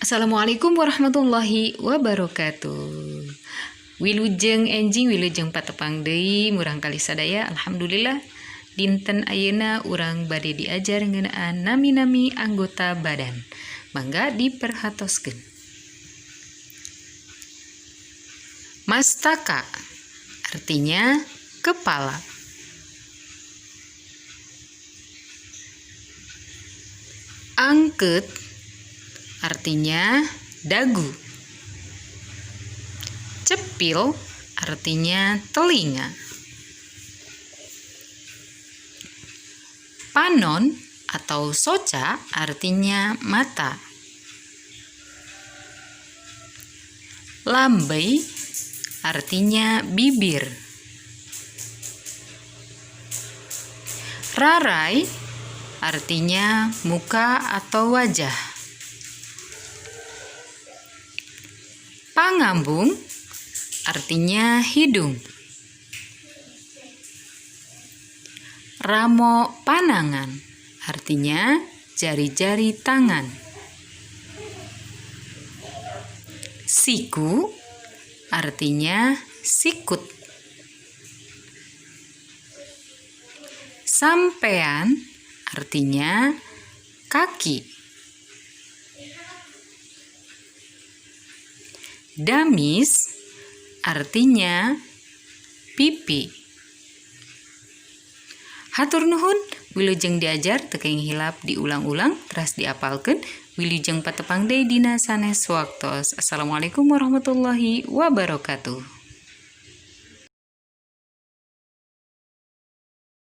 Assalamualaikum warahmatullahi wabarakatuh. Wilujeng enjing, wilujeng patepang deui murangkalih sadaya. Alhamdulillah, dinten ayeuna urang bade diajar ngeunaan nami-nami anggota badan. Mangga diperhatoskeun. Mastaka artinya kepala. Angket artinya dagu. Cepil artinya telinga. Panon atau soca artinya mata. Lambei artinya bibir. Rarai artinya muka atau wajah. Pangambung artinya hidung. Ramo panangan artinya jari-jari tangan. Siku artinya sikut. Sampean artinya kaki. Damis artinya pipi. Hatur nuhun, wilujeng diajar teu kenging hilap diulang-ulang teras diapalkeun. Wilujeng patepang deui dina sanes waktos. Assalamualaikum warahmatullahi wabarakatuh.